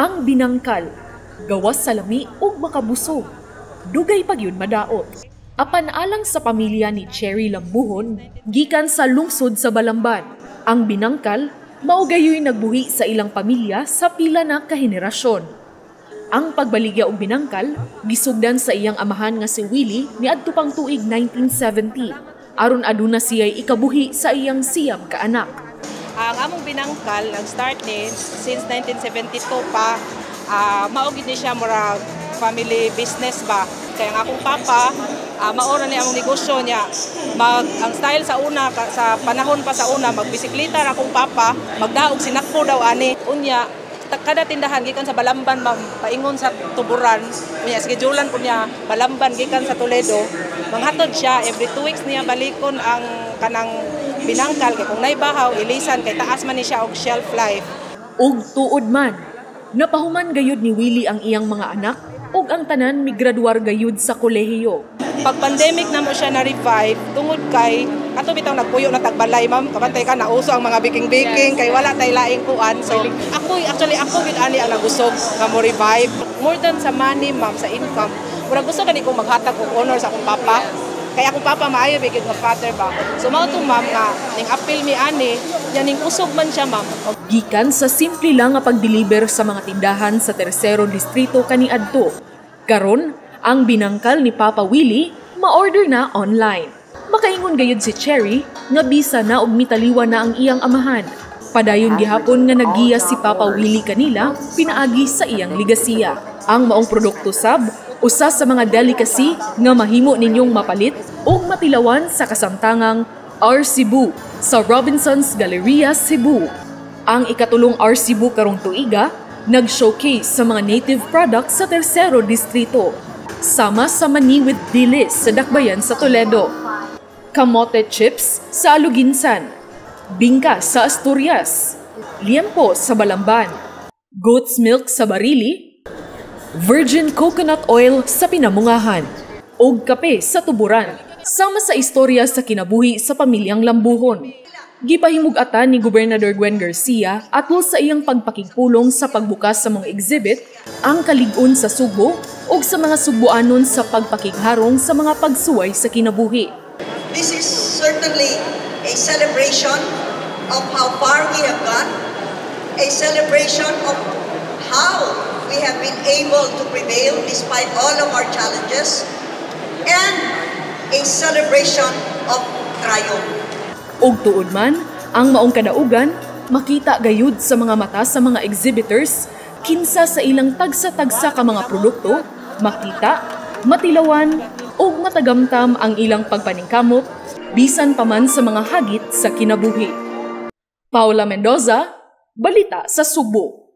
Ang binangkal, gawas sa lami ug makabusog, dugay pa gyud madaot. Apan alang sa pamilya ni Cherry Lambuhon, gikan sa lungsod sa Balamban, ang binangkal mao gayoy nagbuhi sa ilang pamilya sa pila na kahenerasyon. Ang pagbaligya og binangkal gisugdan sa iyang amahan nga si Willie niadto pang tuig 1970 aron aduna siya'y ikabuhi sa iyang 9 ka anak. Ang among binangkal nag-start ni since 1972 pa. Mao gid ni siya murag family business ba. Kaya ang akong papa, mao ra ni among negosyo niya. Ang style sa una sa panahon pa sa una, magbisikleta ra akong papa, magdaog sinakpo daw ani. Unya kada tindahan gikan sa Balamban, ma'am, paingon sa Tuburan. Unya schedulean po niya Balamban gikan sa Toledo. Manghatod siya every 2 weeks niya balikon ang kanang binangkal kay kung naibahaw ilisan kay taas man ni siya og shelf life. Ug tuod man, napahuman gayud ni Willie ang iyang mga anak ug ang tanan migraduar gayud sa kolehiyo. Pag pandemic na mo siya na revive tungod kay kato bitaw nagpuyo na tagbalay, ma'am, kabantay ka nauso ang mga baking baking kay wala tay laing kuan. So ako, actually, ako gid ani ang nagusog nga mo revive. More than sa money, ma'am, sa income, murag gusto gani ko maghatag og honor sa akong papa kay akong papa maayo bigid nga father ba. So mao to, ma'am, nga ning apil mi ani nya ning usog man siya, ma'am. Gikan sa simple lang nga pagdeliver sa mga tindahan sa Tersero Distrito kaniadto, karon, ang binangkal ni Papa Willie ma-order na online. Makaingon gayud si Cherry nga bisa na og mitaliwa na ang iyang amahan, padayon gihapon nga naggiya si Papa Willie kanila pinaagi sa iyang ligasiya. Ang maong produkto sab usa sa mga delicacy nga mahimo ninyong mapalit ug matilawan sa kasamtangang R Cebu sa Robinson's Galleria Cebu. Ang ikatulong R Cebu karong tuiga nag-showcase sa mga native products sa Tersero Distrito, sama sa mani with dilis sa Dakbayan sa Toledo, kamote chips sa Aloguinsan, bingka sa Asturias, liempo sa Balamban, goat's milk sa Barili, virgin coconut oil sa Pinamungahan, ug kape sa Tuburan, sama sa istorya sa kinabuhi sa pamilyang Lambuhon. Gipahimug-atan ni Gobernador Gwen Garcia atol sa iyang pagpakigpulong sa pagbukas sa mga exhibit ang kalig-on sa Sugbo ug sa mga Sugboanon sa pagpakigharong sa mga pagsuway sa kinabuhi. This is certainly a celebration of how far we have gone, a celebration of how we have been able to prevail despite all of our challenges, and a celebration of triumph. Ug tuod man, ang maong kadaugan, makita gayud sa mga mata sa mga exhibitors kinsa sa ilang tagsa-tagsa ka mga produkto, makita, matilawan, ug matagamtam ang ilang pagpaningkamot bisan pa man sa mga hagit sa kinabuhi. Paula Mendoza, Balita sa Sugbo.